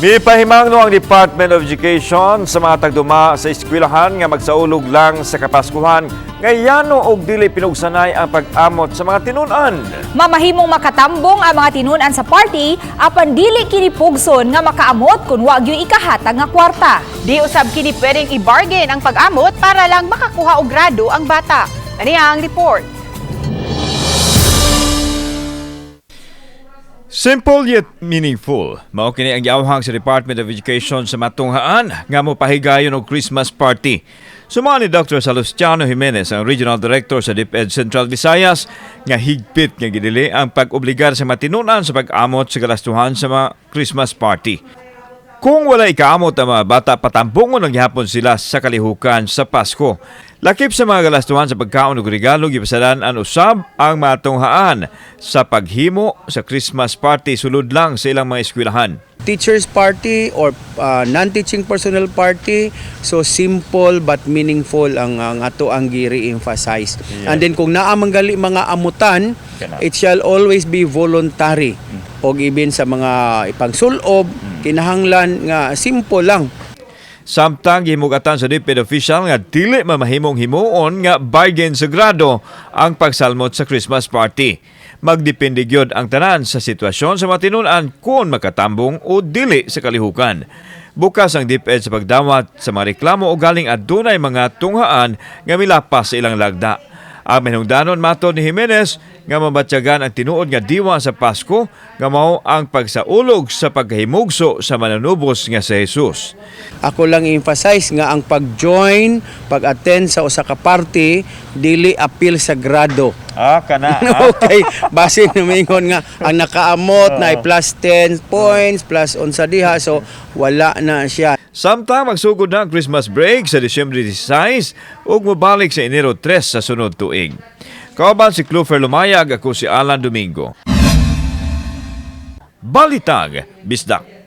Mipahimangno ang Department of Education sa mga tagduma sa eskwelahan nga magsaulog lang sa Kapaskuhan nga yano og dili pinugsanay ang pag-amot sa mga tinun-an. Mamahimong makatambong ang mga tinun-an sa party apan dili kini pugson nga makaamot kung wa gyud ikahatag nga kwarta. Di usab kini pwedeng i-bargain ang pag-amot para lang makakuha og grado ang bata. Aniya ang report. Simple yet meaningful. Mao kini ang giawhang sa Department of Education sa matunghaan nga mopahigayon og Christmas party. Sumala ni Dr. Salustiano Jimenez, ang Regional Director sa DepEd Central Visayas, nga higpit nga gidili ang pag-obligar sa matinunan sa pag-amot sa galastuhan sa mga Christmas party. Kung wala ikaamot ang mga bata, patambungon ang gihapon sila sa kalihukan sa Pasko. Lakip sa mga galastuhan sa pagkaon og regalo, gipasalan ang usab ang matunghaan sa paghimo sa Christmas party sulod lang sa ilang mga eskwelahan. Teachers party or non-teaching personnel party, so simple but meaningful ang ato ang gi-re-emphasize. And then kung naa man gali mga amutan, it shall always be voluntary og ibin sa mga ipangsulob, kinahanglan nga simple lang. Samtang gihimugatan sa DepEd official nga dili mamahimong himuon nga bargain sa grado ang pagsalmot sa Christmas party. Magdepende gyud ang tanan sa sitwasyon sa matinunan kung makatambong o dili sa kalihukan. Bukas ang DepEd sa pagdawat sa mga reklamo o galing adunay mga tunghaan nga milapas sa ilang lagda. Ang mahinungdanon, matod ni Jimenez, nga mabatyagan ang tinuod nga diwa sa Pasko nga mao ang pagsaulog sa pagkahimugso sa mananubos nga sa Jesus. Ako lang i-emphasize nga ang pag-join, pag-attend sa usa ka party, dili apil sa grado. Ah, kana. Okay, base numingon nga ang nakaamot na ay plus 10 points, plus unsa diha, so wala na siya. Samtang magsugod na ang Christmas break sa Disyembre 16 ug mobalik sa Enero 3 sa sunod tuig. Kauban si Clufer Lumayag, ako si Alan Domingo. Balitang Bisdak.